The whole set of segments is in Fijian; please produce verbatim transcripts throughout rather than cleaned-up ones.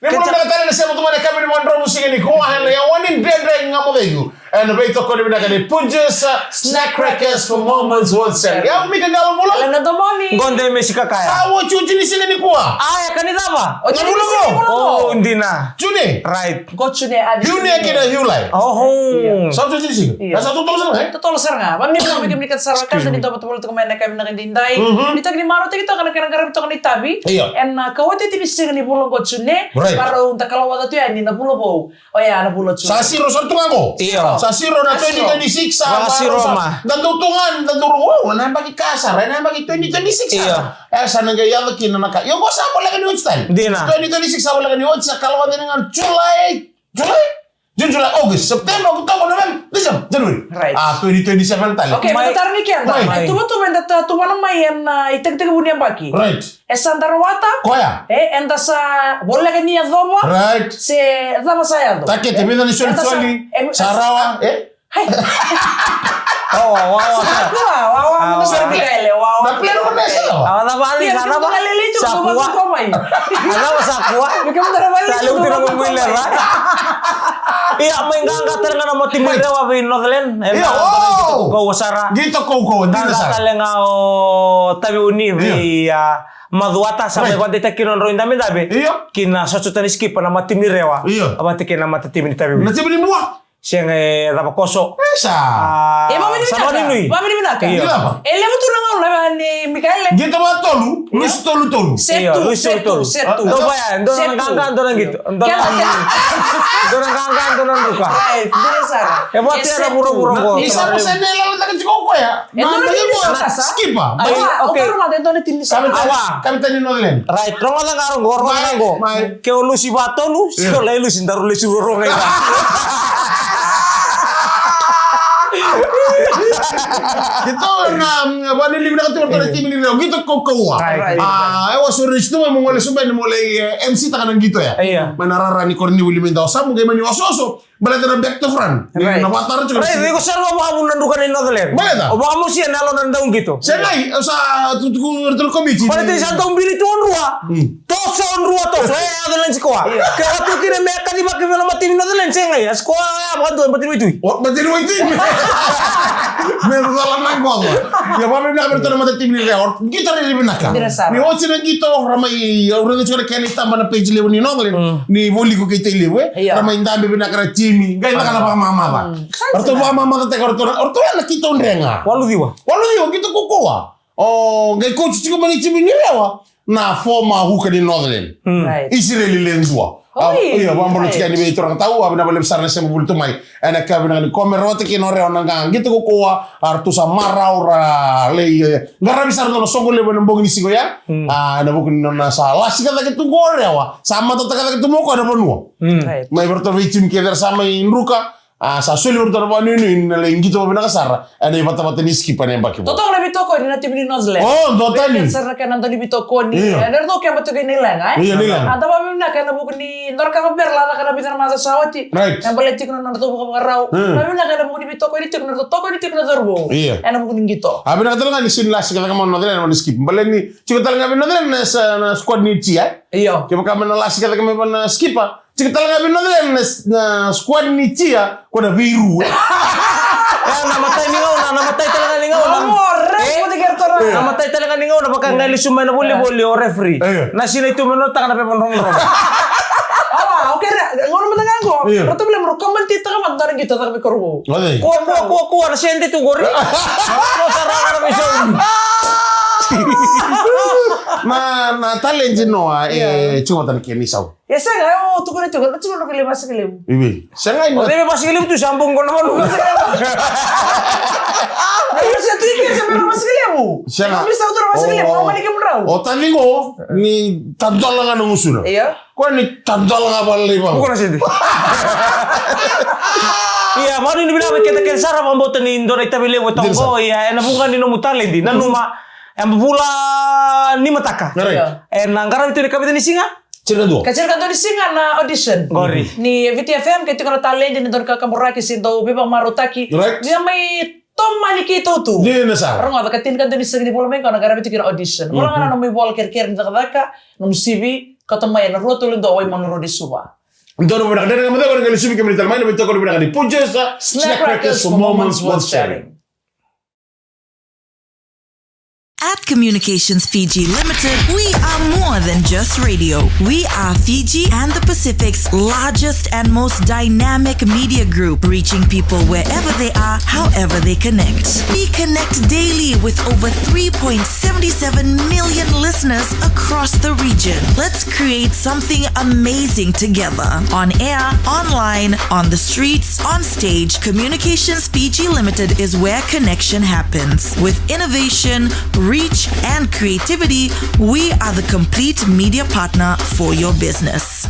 Ni bula vinaka tale na sema tu mai na kavi ni madromu siga nikua, ena yawa ni Dredre Ga Mo Cegu. Ena veitokoni vinaka ni Punjas, uh, Snack Crackers for Moments Worth Sharing. Ia, Mika, ni bula bula. Ela na domoni. Gode me sika kaya. Sa otioti ni siga nikua. Aya, ka ni cava? Otioti ni siga nikua. O, dina. June. Right. Qo June, a, June kei na July. Oho. Io. Sa otioti ni siga. Io. Sa totolo sara ga, e? Totolo sara ga. Vamini na vamini ka sara ka ni toba toba toka mai na kavi na ka ni dai. Mhm. Ni taki ni maro taki toka na kena qaravi toka na itavi. Io. Ena, a, ka otioti ni siga ni vula qo June. Right. Varau da kalawaca tu yani na vula vou. Oya na vula June. Sa siro sara tu ga qo. Io. Sa siro na twenty twenty-six, sa siro ma. Da dau tu ga, da dau ro, o, na yabaki ka sara, na yabaki twenty twenty-six sara. Io. E, sa na qai yaco kina na ka. Io, qo sa voleka ni oti tale. Dina. Twenty twenty-six sa voleka ni oti, sa kalawaca ni ga July, July, June, July, August, September, October, November, December, January. Right. A, twenty twenty-seven tale. Okay, mai. Mai. Mai. E tuvatuva eda ta tuvana mai ena, a, itekitekivu ni yabaki. Right. E sa da rawata. Koya. E, eda sa voleka ni yacova. Right. Se cava sa yaco. Takete, e, vica na isolisoli. Eda sa, e, sa rawa, e? Hai. Wawa, wawa. Sa kua, wawa, a, mo sa wawa. Mikaele, wawa. Na play ro na sa wawa. A, cava, ia, sa cava? Sa kua. A, cava sa kua? Sa leuti na gugui leca. Ia, mai qaqa tale ga na matimi Rewa vei Northland. Io, ena, o! Kaukauwa sara. Qito kaukauwa, dina sara. Qaqa tale ga o Taveuni vei, a, Macuata, sa mai vakadeitaki kina nodrau idabedabe. Io. Ki na sotasota ni Skipa na matimi Rewa. Io. Vata kei na matatimi ni Taveuni. Na timi ni Bua. Sega, e cava koso. E sa. A, e vamini vinaka. Sa vamini nui. Vamini vinaka. Io. Io. E levu tu na gauna ni Mikaele. Qito vakatolu, lusi tolu tolu. Io, lusi tolu tolu. Setu, setu, setu. Dua vaya, dua na qaqa, dua na qito. Dua na, dua na qaqa, dua na druka. Right, dua sara. E vati era vuravura qo. Ni sa, sa ne lala taka tiko koya. E dua na timi ni Sotasa. Skipa. Ai, okay. Au karua mada e dua na timi ni Sotasa. Awa. Kavetani Northland. Right, rogoca ga qo, rogoca ga qo. Mai, mai. Ke o lusi va tolu, se o lai lusi daru lesu roro ga i va. Keitou na, mm, vanili vinaka tu na timi ni Rewa. Qito kaukauwa. Right. A, e waso resi tu mai mo gole sobe ni mo lai, e, M C taka na qito ya. Io. Mai na rara ni koronivuli mai Dawasamu, qai mani osooso. Baleta na back to front. Right. Na vatara tiko. Right, iko sara vakavu na druka ni Northland. Baleta? O vakamusia na yalo na dauqito. Segai, o sa tutuku iratou na komiti. Baleta ni sa dau bili tu o rua. Mm. Toso o rua, toso. E, yaco na sikoa. Io. Ke o tu kina me kacivaki vei na matimi Northland, segai. A sikoa, e, vakadua, matimi Waitui. O, matimi Waitui. Me cala na koca. Ia, vakavinaka vei iratou na matatimi ni Rewa. Qito rairai vinaka. Dina sara. Ni oti na qito, ra mai, au raica tiko na kena itaba na page levu ni Northland. Mm. Ni Voliko kei Tailevu, e? Io. Ra mai dabe vinaka na timi. Qai caka na vakamamaca. Mm. Ratou vakamamacataka ratou na, ratou na keitou drega. Walu ciwa. Walu ciwa, keitou kaukauwa. O, qai coach tiko mai na timi ni Rewa. Na former hooker ni Northland. Mm. Right. Isireli Ledua. Oi, io, vakabula tiko yani vei turaga tau, a vinaka vakalevu sara na sema vuli tu mai. Ena ka vinaka ni kome rawata kina o Rewa na qaqa. Qito kaukauwa, a ratou sa marau ra lai, e, qaravi sara dua na soqo levu ena bogi ni siga oya. Mm. A, ena vuku ni nona sa lasika cake tu qo o Rewa. Sa matataka cake tu mai o koya na vanua. Mm. Right. Mai vei ratou vei timi kece era sa mai druka. A, sa soli vei ratou na vakanuinui ni na lai qito vakavinaka sara. Ena ivatavata ni Skipa ena yabaki vou. Totoka na veitokoni na timi ni Northland. O, dua tani. Sara na kena dau ni veitokoni. Io. E, na ratou keba tu kei na ileqa, e? Io, na ileqa. A, da vakavinaka ena vuku ni Dua na ka vei ira la na ka na vica na macawa sa oti. Right. E baleti tiko na nodratou vakavakarau. Mm. Na vinaka ena vuku ni veitokoni tiko na nodratou tokoni tiko na cauravou. Io. Ena vuku ni qito. A vinaka tale ga ni sega ni lasika cake mai na Northland na Skip. Baleta ni tiko tale ga vei Northland na sa, na squad ni Tia. Io. Kevaka me na lasika cake mai vei na Skipa. Tiko tale ga vei Northland na, na squad ni Tia. Ko na veiru, e. E, na matai ni gauna, na matai tale ga ni gauna. Amo, re, e? Mo te kere toro. Na matai tale ga ni gauna, vaka qai lesu mai na volivoli o referee. E. Na sinai tu me notaka na pepa drogodrogo. Awa, au kere, gauna mada ga qo. E. Ratou vile mo commentataka mada na qito caka vei korovou. Oi. Kua, kua, kua, kua, na sede tu qori. Mo sa raga na veisaumi. Na, na talent noa, e, tiko mada na kena isau. E sega, e, o tukuna tiko, na tiko na kele vasikelevu. Ivi. Sega, o kele vasikelevu tu sa bau qo na manu. Sega tu ike sa bau vasikelevu. Sega. Misa tu vasikelevu, o mani ke mudrau. O tani qo, ni tadola ga na gusuna. Io. Ko ni tadola ga vale iva. Buka na sede. Ia, manu ni vinaka kete kete sara vabota ni dua na itavi levu e toqo, ia, ena vuqa ni nomu talenti. Nanuma, e vula ni mataka. Io. Ena qaravi tu ni kavica ni siga? Tini ka dua. Ka tini ka dua ni siga na audition. Qori. Ni Viti F M, ke tiko na talent ni dau ni kakaburaki se dau veivakamarautaki. Right. Via mai tomani keitou tu. Dina sara. Rogoca ka tini ka dua ni siga ni vula mai qo na qaravi tiko na audition. Vola ga na nomu ivola kerekere ni cakacaka, nomu C V. Kauta mai ena rua tolu dua Waimanu Road e Suva. Donu vinaka, Dredre Ga Mo Cegu, ni qai lesuvi kemuni tale mai na veitokoni vinaka ni Punjas Snack Crackers for moments worth sharing. At Communications Fiji Limited, we are more than just radio. We are Fiji and the Pacific's largest and most dynamic media group, reaching people wherever they are, however they connect. We connect daily with over three point seven seven million listeners across the region. Let's create something amazing together. On air, online, on the streets, on stage, Communications Fiji Limited is where connection happens. With innovation, reach, and creativity, we are the complete media partner for your business.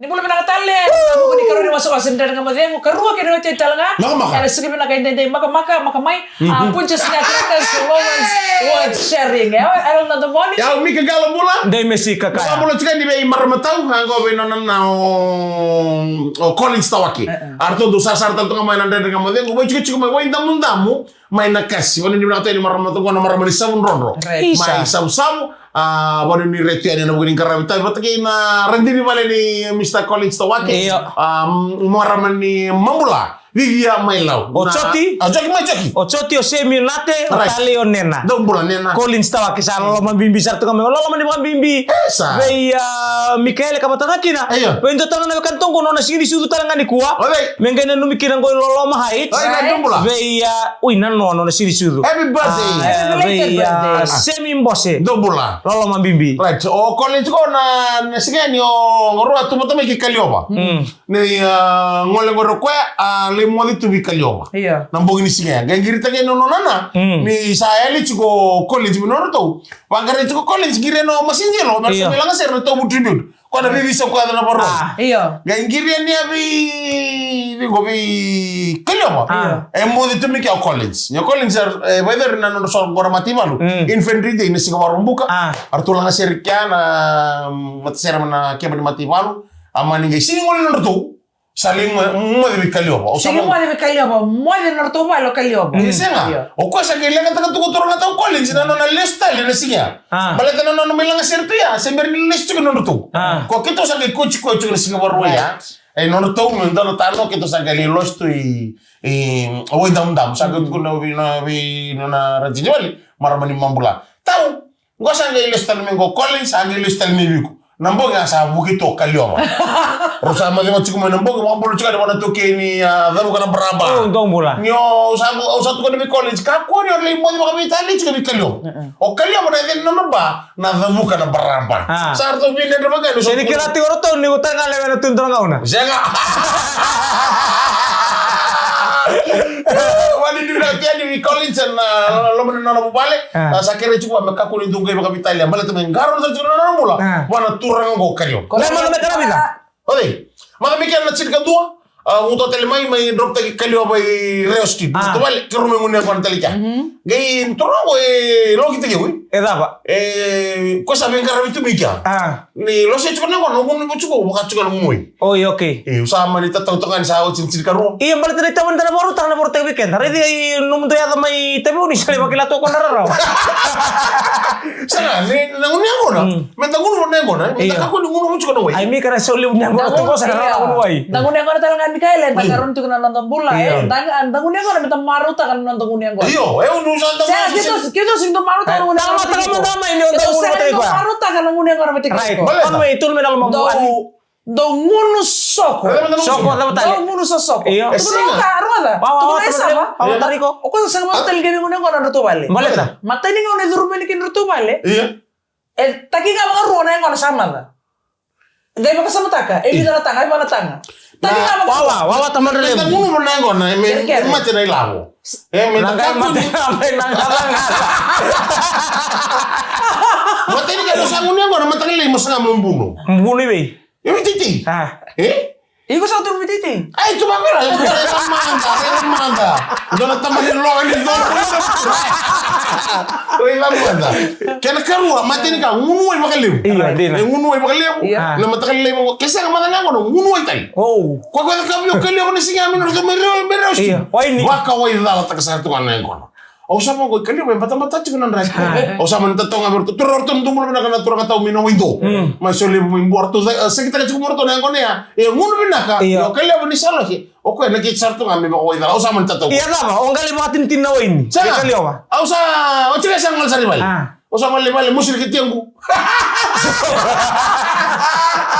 Ni bula vinaka tale, na vuku ni karua ni wasewase ni Dredre Ga Mo Cegu, karua kei na weti tale ga. Makamaka. Ena siga vinaka edaidai, makamaka, maka mai. A, Punjas Snack Crackers for moments worth sharing. E, e, e, na domoni. Au Mika Qalo, bula. Dei Mesi Kakaya. Bula tiko ni vei marama tau, a, qo vei nona na o, o Collins Tawake. E, e. A ratou dau sarasara tale toka mai na Dredre Ga Mo Cegu, vei tiko tiko mai Waidamudamu, mai Nakasi. Vani ni vinaka tale ni marama tau, na marama ni Savudrodro. Right. Mai Savusavu, a, vani ni reti yani na vuku ni qaravi tavi vata kei na radini vale ni Mister Collins Tawake. Io. A, marama ni Mabula. Vivian Mailau. O Joti? O Joki, mai Joki. O Joti, o Semi, o Nate, o Tale, o Nena. Dou bula, Nena. Collins Tawake, sa loloma bibi sara tu ga mai. O loloma ni vakabibi. E, sa. Vei, a, Mikaele Kamatagakina. Io. Vei dua tale ga na wekana toqo, nona sigi ni sucu tale ga nikua. O vei? Me qai nanumi kina qo i Loloma Heights. Oi, na dou bula. Vei, a, ui, na nona, nona sigi ni sucu. Happy birthday. A, e, vei, a, Semi Bose. Dou bula. Loloma bibi. Right. O Collins qo na, na siga ni o, o rua tu vata mai ki Kaliova. Mm. Ni, a, gole qori o koya, a, lai moce tu vei Kaliova. Io. Na bogi ni siga ya. Qai qirita kei na nona nana, mm, ni sa yali tiko o Collins vei nodratou. Vaqarai tiko o Collins, qiri yani o Masinjelo, me, io, sa mai laga sere na Tobu Tribune. Koya na veivisa koya na varua. A. Io. Qai qiri yani ya vei, vei qo vei Kaliova. A. E moce tu mai kea o Collins. Ni o Collins, e, e vakaicari na nodra soqo na mataivalu. Mm. Infantry Day, na siga Vakaraubuka. A. Eratou laga sere kea na, mm, matasere mai na keba ni mataivalu. A mani qai sini gole nodratou. Sa lai mo-, moce vei Kaliova. O sa sini mo-, moce vei Kaliova, moce na nodratou vale o Kaliova. Ni sega. Io. O koya sa qai lekataka tu ko turaga tau Collins na nona lesu tale na siga. A. Baleta na nona mai laga sere tu ya, se bera ni lesu tiko na nodratou. A. Ko keitou sa qai koci koya tiko na siga Vakarauwai ya. Right. E nodratou me dua na tano keitou sa qai lai losi tu i, i Waidamudamu. Sa qai, mm, tukuna vei na, vei na, na radini vale, marama ni Mabula. Tau, Qo sa qai lesu tale mai qo Collins, sa qai lesu tale mai vei iko. Na bogi a sa vuki tu o Kaliova. Rau sa moce tiko mai na bogi, vakabula tiko yani vua na taukei ni, a, Cavuka na Baraba. O, dou bula. Ni o, au sa, au sa tukuna vei Collins, kakua ni o lai moce vakaveitalia tiko vei Kaliova. Mm-mm. O Kaliova na yaca ni nona ba, na Cavuka na Baraba. A. Sa ratou veidredre vaka yani. Sega ni kila tiko ratou ni ko taga lewe na tu dua na gauna. Sega. Vani dua na kena vei Collins na, na loma ni nona vuvale. A. A, sa kerei tiko vua me kakua ni dou qai vakaveitalia. Baleta me qarauna tiko na nona bula. A. Vua na turaga qo Kaliova. Ko na mano me karavica. Oi. Mada me kena na tinikadua. A, uto tale mai, mai drop taki Kaliova i Reo Street. A. Uto vale, keirau mai gunu yaqona tale kea. Mhm. Qai turaga qo e loki taki ui. E cava? E, ko sa veiqaravi tu mai kea. A. Ni lose tiko na yaqona, gunu tiko, vaka tiko na gunu wai. Oi, okay. E, au sa mani tatau toka ni sa oti ni tinikarua. Ia, baleta na itavi ni da na varautaka, na varautaka vei keda. Raici nomudou yaca mai Taveuni, sa lai vakila tu o koya na rarawa. Sega, ni na gunu yaqona. Mm. Me da gunu na yaqona, me da kakua ni gunu tiko na wai. Ai, me kena sau levu ni yaqona tu, ko sa na rarawa na gunu wai. Da gunu yaqona tale ga, Mikaele, da karoni tiko na noda bula, e. Da ga, da gunu yaqona, me da marautaka na noda gunu yaqona. Io, e, au sa da gunu. Sega, keitou, keitou sega ni dau marautaka na gunu yaqona. Tamataka mada mai ni o da gunu vata iko. Marautaka na gunu yaqona vata iko. Right. Baleta. Dou gunu soko. Soko, cava tale? Dou gunu sosoko. Io. Tukuna o ka, rogoca. Wa, wa, wa, tukuna e sava. Wa, wa, tale iko. O koya sa sega mada tale ni qai vei gunu yaqona na nodratou vale. Baleta. Matai ni gauna e curu mai kina nodratou vale. Io. E taki ga vakarua na yaqona sa maca. Qai vakasamataka, e vica na taga, e va na taga. Taki ga vakarua. Wa, wa, wa, wa, tamata levu. Me da gunu na yaqona, me, me mate na ilavo. E, me da kakua ni. Matai ni ka sa gunu yaqona, mataka lailai mo saga mo buno. Buno i vei? E vei Titi. A. E? Iko sa turu vei Titi. Ai, tu vaqo, e mada, e mada. Dua na tamani loga ni colo. Oi, va mada. Kena karua, matai ni ka, gunu wai vakalevu. Io, dina. E gunu wai vakalevu. Io. Na mataka lailai vaqo, ke sega mada na yaqona, gunu wai tale. O. Ko koya ka vei o Kaliova na siga me nodratou mai Reo, mai Reo Street. Io, wai ni. Vakawaicalataka sara tu ga na yaqona. Au sa vaqo, i Kaliva e batabata tiko na draki. Au sa mani tatau ga vei ratou, turaga, ratou dou bula vinaka na turaga tau mai na Waido. Mai Solevu mai Bua, ratou sa, sa kitaka tiko mo ratou na yaqona ya. E gunu vinaka, io. Io, Kaliva ni sa losi. O koya na kei sa ratou ga me vakawaicala, au sa mani tatau. Ia cava, o qai lai vakatinitini na waini. Sa. Ia Kaliva. Au sa, o tiko sa gole sara i vale. A. Au sa gole i vale, mosi na kei tiaqu.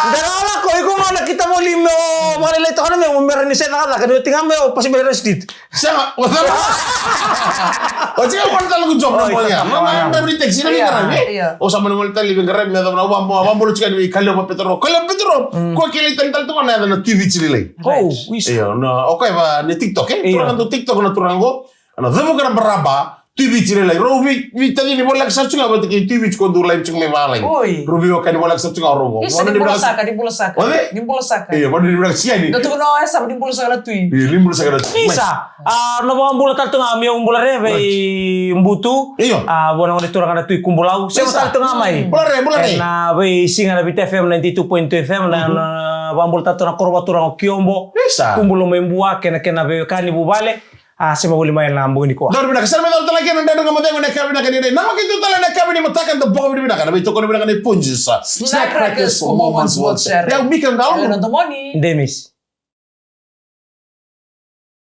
Dara lako, iko ga na kita voli me o vakalailai toka na me o mera ni se cakacaka, ni oti ga me o pasi mai na street. Sega, o cala. O tiko ga na tala ku job na mo ya. Oi, ma, ma, ma, ni taxi na veiqaravi. Io. O sa mani gole tale i veiqaravi me yacova na vabo, vabo lo tiko ni vei Kaliva Petero. Kaliva Petero. Ko kilai tani tale toka na yaca na Tui Viti Lailai. Oh, wisa. Io, na, o koya va ni TikTok, e? Io. Turaga tu TikTok na turaga qo. Ana cavuka na baraba, Tui Viti Lailai. Rau vei, veitacini voleka sara tu ga vata kei Tui Viti ko dau live tu ga mai valagi. Oi. Rau veiwekani voleka sara tu ga o rau qo. Isa, ni bula saka, ni bula saka. Ode? Ni bula saka. Io, vani ni bula saka ni. Da tukuna o Esa, ni bula saka na Tui. Io, ni bula saka na Tui. Isa, a, na vakabula tale tu ga, meu bula re vei Butu. Io. A, vua na gone turaga na Tui Kubulau. Isa. Sema tale tu ga mai. Bula re, bula re. Ena veisiga na Viti F M ninety-two point two F M, na, na vakabula tale tu na koro vakaturaga o Kiobo. Isa. Kubulau mai Bua, kei na kena veiwekani vuvale. A, sema voli mai na bogi nikua. Donu vinaka, sara mai cala tale kei na Dredre Ga Mo Cegu ena yakavi vinaka ni dai. Namaki tu tale ena yakavi ni mataka, da boka vidi vinaka na veitokoni vinaka ni Punjas. Snack Crackers for moments worth sharing. Ia, Mika Qalo. Ena domoni. Demis.